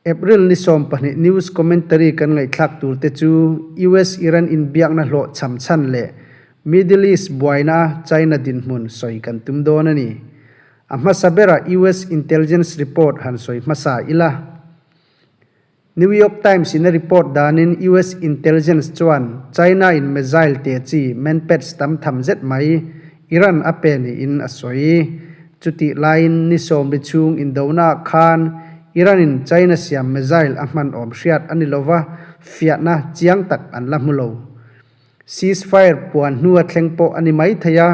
April ni 12 news commentary kan ngaihthlak tur te chu US-Iran inbiakna hlawh cham chhan leh Middle East buaina a China dinhmun sawi kan tum dawn a ni. A hmasa berah US intelligence report han sawi hmasa ila. New York Times in a report danin US intelligence chuan China in missile te chi manpads tam tham zet mai Iran a pe niin a sawi. Chutih laiin ni 40 chhung indona ah khan Iran in China siam missile a hman awm hriat a ni lova, fiahna chiang tak an la hmu lo. Ceasefire puan hnua thleng pawh a ni mai thei a,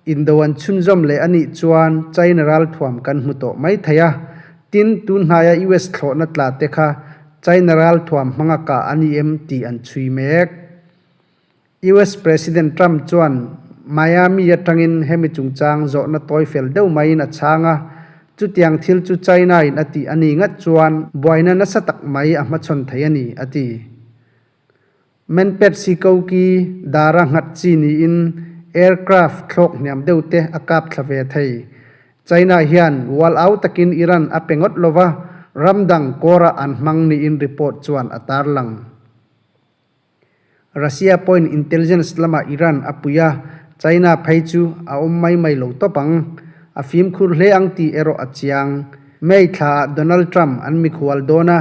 indo an chhunzawm leh a nih chuan China ralthuam kan hmu tawh mai thei a. Tin, tun hnaia US thlawhna tla te kha China ralthuam hmanga kah a ni em tih an chhui mek. US President Trump chuan Miami atangin hemi chungchang zawhna tawi fel deuh maiin a chhang a, chutiang thil chu China in a tih a ni ngat chuan buaina nasa tak mai a hmachhawn thei a ni, a ti. Manpad si ko ki dara nghat chi niin aircraft thlawk hniam deuh te a kap thla ve thei. China hian wal au takin Iran a pe ngawt lova, ram dang kawrah an hmang niin report chuan a tarlang. Russia pawhin intelligence lamah Iran a pui a, China phei chu a awm mai mai lo tawp ang. A fimkhur hle ang tih erawh a chiang. May thlaah Donald Trump an mikhual dawn a,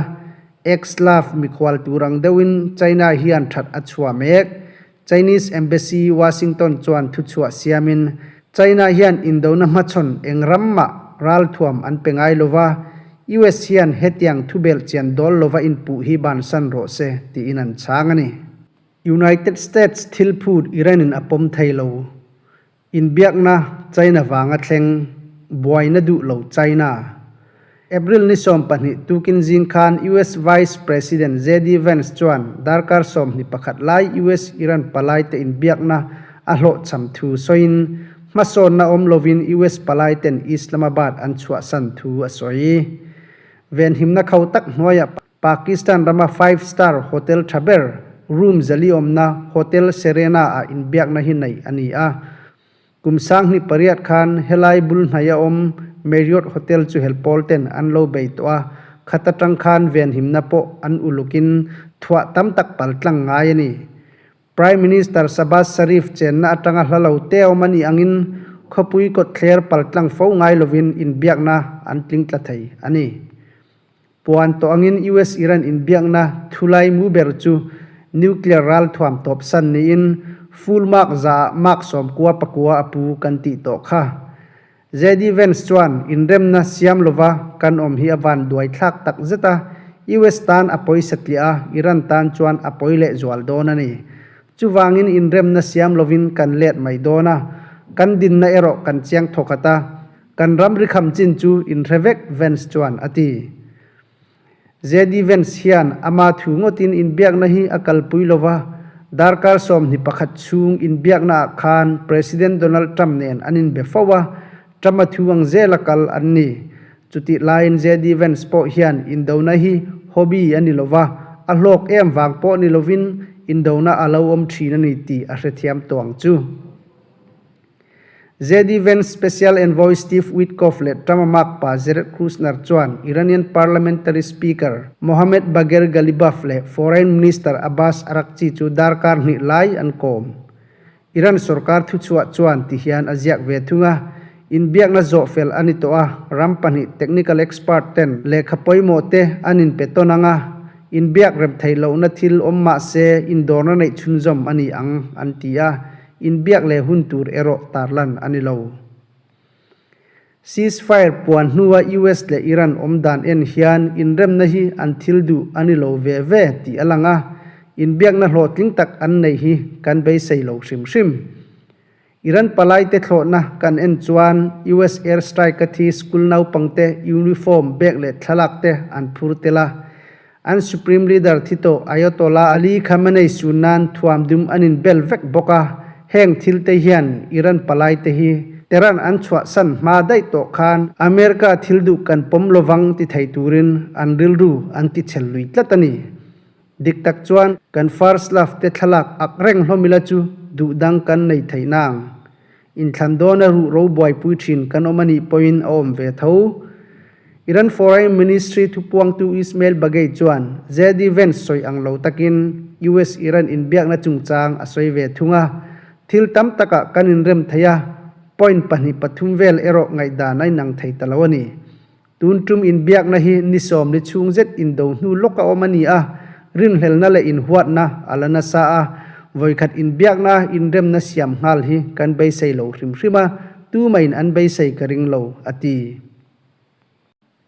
Ex-love mikhual tur ang deuhin China hian that a chhuah mek. Chinese Embassy Washington chuan thuchhuah siamin, China hian indona hmachhawn eng ram mah ralthuam an pe ngai lova, US hian hetiang thubelh chian dawl lova inpuh hi bansan rawh se tiin an chhang a ni. United States thil phut Iran in a pawm thei lo. Inbiakna China vanga thleng, buaina duh lo China. April ni 12 tukin zing khan US Vice President JD Vance chuan darkar 21 lai US-Iran palaite inbiakna a hlawhchham thu sawiin hmasawnna awm lovin US palaiten Islamabad an chhuahsan thu a sawi. Venhimna kho tak hnuaiah Pakistan rama five star hotel tha ber, room 400 awmna Hotel Serena ah inbiakna hi neih a ni a. Kum 2008 khan helai bul hnaia awm Marriott Hotel chu helpawl ten an lo bei tawh a, khat atang khan venhimna pawh an ulukin thuah tam tak pal tlang ngai a ni. Prime Minister Shahbaz Sharif chenna atanga hla lo te awm a nih angin khawpui kawtthler pal tlang fo ngai lovin inbiakna an tling tla thei a ni. Puan tawh angin US-Iran inbiakna thulai mu ber chu nuclear ralthuam tawpsan niin full mark zaah mark 99 a pu kan tih tawh kha. JD Vance chuan inremna siam lova kan awm hi a van duai thlak tak zet a, US tan a pawi satliah a, Iran tan chuan a pawi leh zual dawn a ni. Chuvangin inremna siam lovin kan let mai dawn a, kan dinna erawh kan chiang thawkhat a, Kan ramri kham chin chu inhre vek, Vance chuan a ti. JD Vance hian ama thu ngawtin inbiakna hi a kalpui lo va, darkar 21 chhung inbiaknaah khan President Donald Trump nen an inbe fo a, Trump-a thu ang zela kal an ni. Chutih laiin JD Vance pawh hian indona hi hobby a ni lo va, a hlawk em vang pawh ni lovin indona a lo awm thin a ni tih a hrethiam tawh ang chu. JD Vance Special Envoy Steve Witkoff leh Trump-a makpa Jared Kushner chuan Iranian Parliamentary Speaker Mohammad Bagher Ghalibaf leh Foreign Minister Abbas Araghchi chu darkar hnih lai an kawm. Iran sorkar thuchhuah chuan ti hian a ziak ve thung a, Inbiakna zawh fel a ni tawh a, ram pahnih technical expert ten lehkha pawimawh te an inpe tawn ang a, inbiak rem theih lohna thil awm mah se indawrna neih chhunzawm a ni ang, an ti a. Inbiak leh hun tur erawh tarlan a ni lo. Ceasefire puan hnua US leh Iran awm dan en hian inremna hi an thil duh a ni lo ve ve tih a lang a, inbiakna hlawhtling tak an neih hi kan beisei lo hrim hrim. Iran palaite thlawhna kan en chuan US airstrike a thi school naupangte uniform bag leh thlalak te an phur tel a, An Supreme Leader thi tawh Ayatollah Ali Khamenei sun nan thuam dum an inbel vek bawk a, heng thil te hian Iran palai te hi Tehran an chhuahsan hma daih tawh khan America thil duh kan pawm lovang ti thei turin an rilru an ti chhel lui tlat a ni. Dik tak chuan kan First Love te thlalak ak reng hlawm ila chu duh dang kan nei theih nang. Inthlan dawna ruh ro buaipui thin kan awm a nih pawhin a awm ve tho. Iran Foreign Ministry thupuangtu Ismail Baghaei chuan JD Vance sawi ang lo takin US-Iran inbiakna chungchang a sawi ve thung a, Thil tam takah kan inrem thei a, point pahnih pathum vel erawh ngaihdan a inang thei ta lo a ni. Tun tum inbiakna hi ni sawm ni chhung zet indo hnu lawk a awm a ni a, rinhlelna leh inhuatna a la nasa a, vawikhat inbiakna inremna siam nghal hi kan beisei lo hrim hrim a, tumahin an beisei ka ring lo, a ti.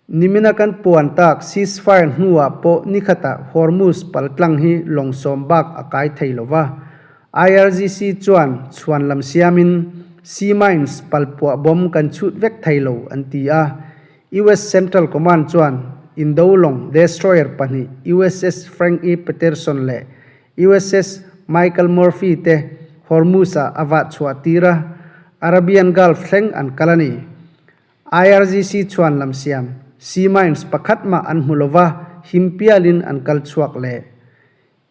Nimina kan puan tak ceasefire hnuah pawh nikhatah Hormuz paltlang hi lawng sawm bak a kai thei lo va. IRGC chuan chhuan lam siamin sea mines palpuah bomb kan chhut vek thei lo an ti a. US Central Command chuan indo lawng destroyer pahnih USS Frank E. Peterson leh USS Michael Murphy te Hormuz-ah a vah chhuah tir a, Arabian Gulf thleng an kal a ni. IRGC chuan lam siam sea mines pakhat mah an hmu lova, him pialin an kal chhuak leh.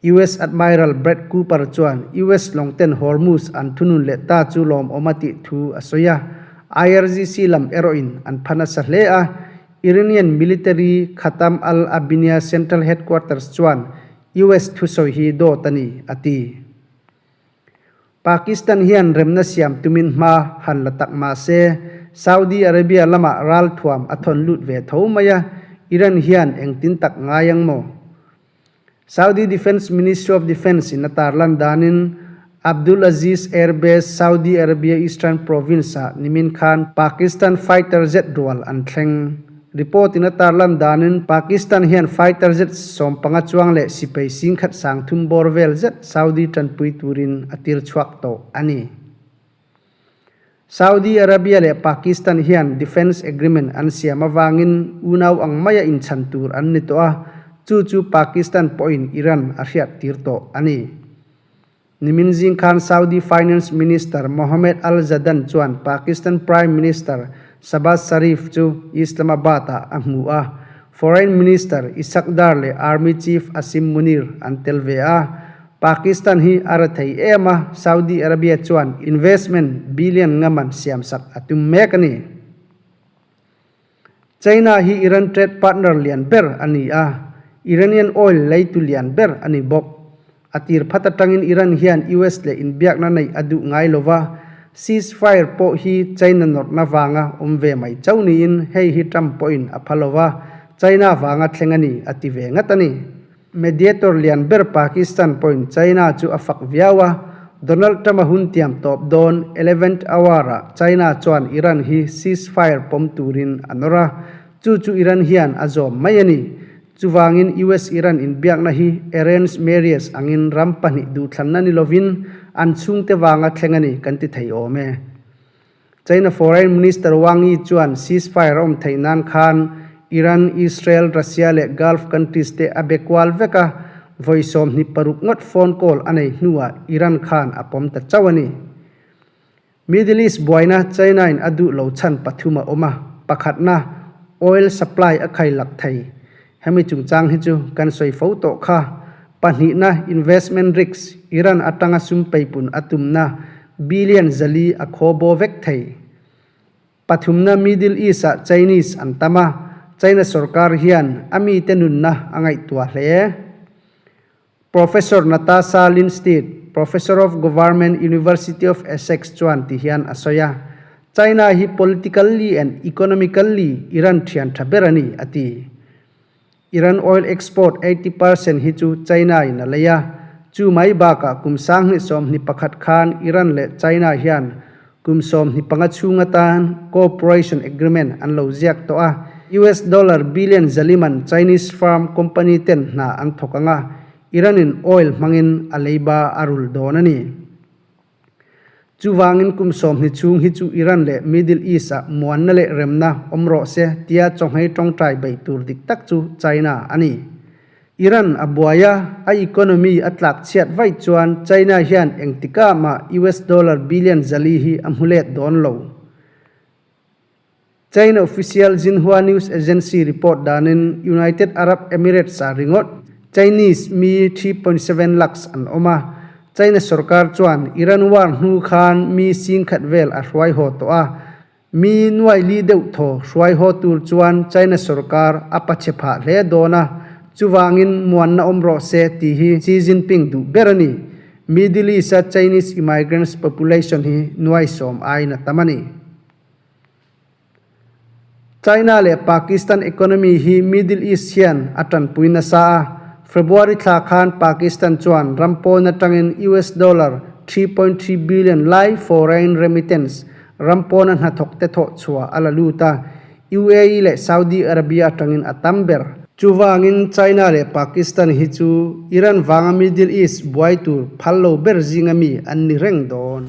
US Admiral Brad Cooper chuan US lawngten Hormuz an thunun leh ta chu lawmawm a tih thu a sawi a, IRGC lam erawhin an pha nasa hle a, Iranian military Khatam al-Abinia Central Headquarters chuan US thusawi hi dawt a ni, a ti. Pakistan hian remna siam tumin hma han la tak mah se, Saudi Arabia lamah ralthuam a thawn lut ve tho mai a, Iran hian engtin tak ngai ang maw? Saudi Defence Ministry of Defence in a tarlan danin Abdul Aziz Air Base, Saudi Arabia Eastern Province-ah nimin khan Pakistan fighter jet rual an thleng. Report in a tarlan danin Pakistan hian fighter jet 15 chuang leh sipai singkhat sang thum bawr vel zet Saudi tanpui turin a tir chhuak tawh a ni. Saudi Arabia leh Pakistan hian defence agreement an siam avangin unau ang maia inchhan tur an ni tawh a, chu chu Pakistan pawhin Iran a hriat tir tawh a ni. Nimin zing khan Saudi Finance Minister Mohammed Al-Zadan chuan Pakistan Prime Minister Shahbaz Sharif chu Islamabad-ah a hmu a, Foreign Minister Ishaq Dar leh Army Chief Asim Munir an tel ve a. Pakistan hi a ra thei em a, Saudi Arabia chuan investment billion nga man siamsak a tum mek a ni. China hi Iran trade partner lian ber a ni a, Iranian oil leitu lian ber a ni bawk. A tir phat atangin Iran hian US leh inbiakna neih a duh ngai lo va, ceasefire pawh hi China nawrhna vanga awm ve mai chauh niin hei hi Trump pawhin a pha lo va, China vanga thleng a ni a ti ve ngat a ni. Mediator lian ber Pakistan pawhin China chu a fak viau a, Donald Trump-a hun tiam tawp dawn eleventh hour-ah China chuan Iran hi ceasefire pawm turin a nawr a, chu chu Iran hian a zawm mai a ni. Chuvangin US-Iran inbiakna hi arranged marriage angin ram pahnih duhthlanna ni lovin an chhungte vanga thleng a ni kan ti thei awm e. China Foreign Minister Wang Yi chuan ceasefire a awm theih nan khan Iran, Israel, Russia leh Gulf countries te a be kual vek a, vawi 26 ngawt phone call a nei hnuah Iran khan a pawm ta chauh a ni. Middle East buaina China in a duh lo chhan pathum a awm a, pakhatna, oil supply a khai lak thei. Hemi chungchang hi chu kan sawi fo tawh kha. Pahnihna, investment risk, Iran atanga sum peipun a tumna billion 400 a khaw baw vek thei. Pathumna, Middle East-ah Chinese an tam a, China sorkar hian a mite nunna a ngaihtuah hle. Professor Natasha Lindstedt, Professor of Government, University of Essex chuan ti hian a sawi a, China hi politically and economically Iran thian tha ber a ni, a ti. Iran oil export 80% hi chu China in a lei a, chu mai bakah kum 2021 khan Iran leh China hian kum 25 chhung atan cooperation agreement an lo ziak tawh a, US dollar billion 400 man Chinese firm company ten hna an thawk ang a, Iran in oil hmangin a leiba a rul dawn a ni. Chuvangin kum 20 chhung hi chu Iran leh Middle East-ah muanna leh remna awm rawh se tia chawnghei tawngtai beih tur dik tak chu China a ni. Iran a buai a, a economy a tlak chhiat vaih chuan China hian engtikah mah US dollar billion 400 hi a hmu let dawn lo. China official Xinhua News Agency report danin United Arab Emirates-ah ringawt Chinese mi 3.7 lakhs an awm a, China sorkar chuan Iran war hnu khan mi 10,000 vel a hruai haw tawh a. Mi nuai li deuh thaw hruai haw tur chuan China sorkar a pachhe phah hle dawn a, chuvangin muanna awm rawh se tih hi Xi Jinping duh ber a ni. Middle East-a Chinese immigrants population hi nuai sawm aiin a tam a ni. China leh Pakistan economy hi Middle East hian a tanpui nasa a, February thla khan Pakistan chuan ram pawn atangin US dollar 3.3 billion lai foreign remittance ram pawna hnathawk te thawh chhuah a la lut a, UAE leh Saudi Arabia atangin a tam ber. Chuvangin China leh Pakistan hi chu Iran vanga Middle East buai tur phal lo ber zinga mi an ni reng dawn.